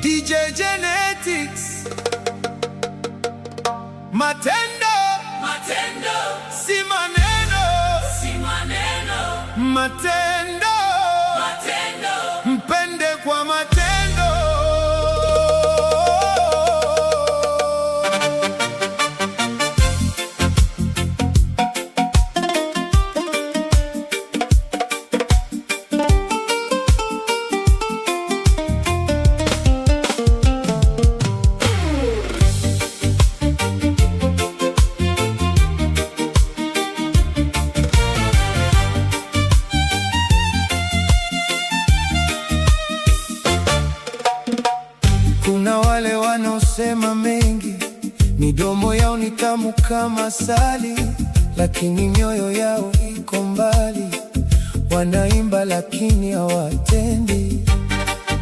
DJ Genetics. Matendo, Matendo, si maneno, si maneno. Matendo, Matendo. Mpende kwa matendo. Kuna wale wanaosema mengi, midomo yao ni tamu kama asali, lakini mioyo yao iko mbali. Wanaimba lakini hawatendi.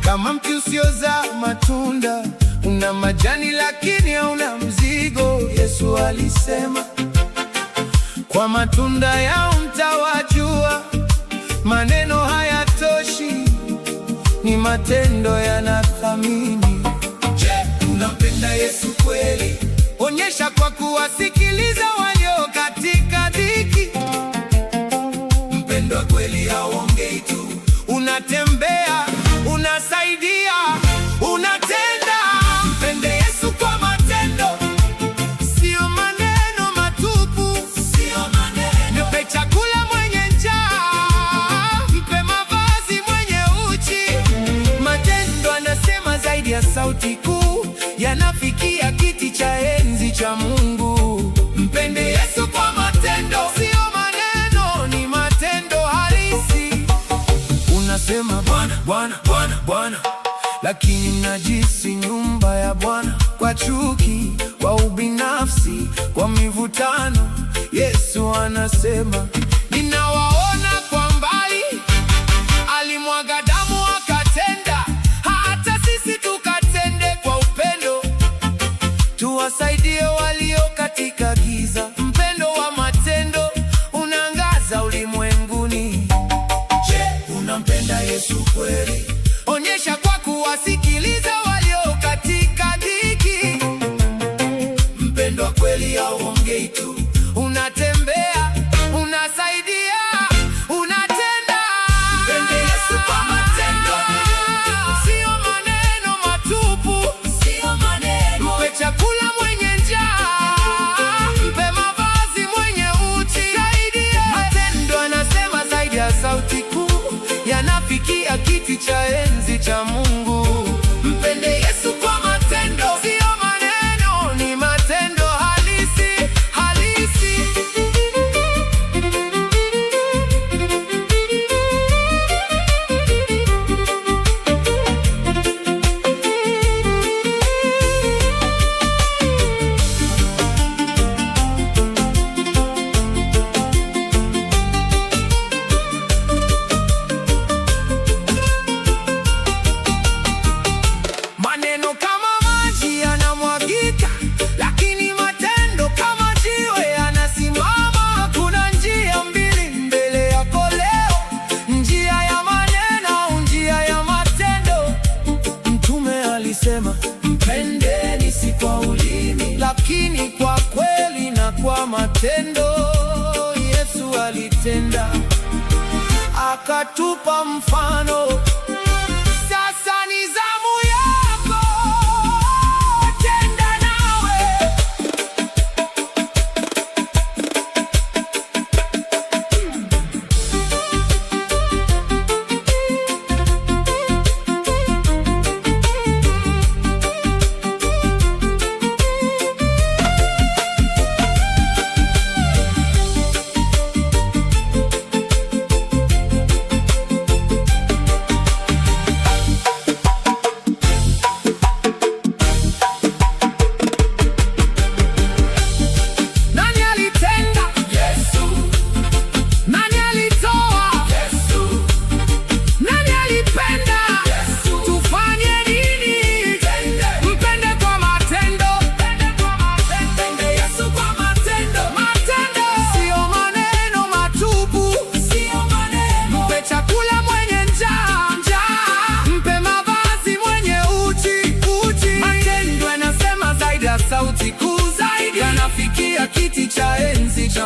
Kama mti usiozaa matunda, una majani lakini hauna mzigo. Yesu alisema, kwa matunda yao mtawajua. Maneno hayatoshi, ni matendo yanathamini. Je, unampenda Yesu kweli? Onyesha kwa kuwasikiliza walio katika dhiki. Mpendwa kweli haongei tu, unatembea, unasaidia, unatenda. Mpende Yesu kwa matendo, sio maneno matupu. Sio maneno. Mpe chakula mwenye njaa, mpe mavazi mwenye uchi. Matendo anasema zaidi ya sauti kuu, yanafikia kiti cha enzi cha Mungu. Mpende Yesu kwa matendo, sio maneno, ni matendo halisi. Unasema Bwana, Bwana, Bwana, Bwana, lakini najisi nyumba ya Bwana kwa chuki, kwa ubinafsi, kwa mivutano. Yesu anasema ninawaona kwa mbali. Alimwaga damu akatenda, hata sisi tukatende kwa upendo, tuwasaidie walio katika giza. Mpendo wa matendo unaangaza ulimwenguni. Je, unampenda Yesu kweli? Onyesha kwa kuwasikiliza walio katika dhiki. Mpendwa kweli hauongei tu, Unatembea, unasaidia, unatenda. Mpende Yesu kwa matendo. Sio maneno matupu. Sio maneno. Mpe chakula mwenye njaa, mpe mavazi mwenye uchi. Saidie. Matendo anasema zaidi ya sauti kuu, yanafikia kiti cha enzi cha Mungu. Mpende Yesu kwa matendo. Sio maneno, ni matendo halisi, halisi. Maneno kama maji yanamwagika, lakini matendo kama jiwe yanasimama. Kuna njia mbili mbele yako leo, njia ya maneno au njia ya matendo. Mtume alisema mpendeni si kwa ulimi, lakini kwa kweli na kwa matendo. Yesu alitenda, akatupa mfano. Sasa ni zamu yako, tenda nawe.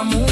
za Mungu.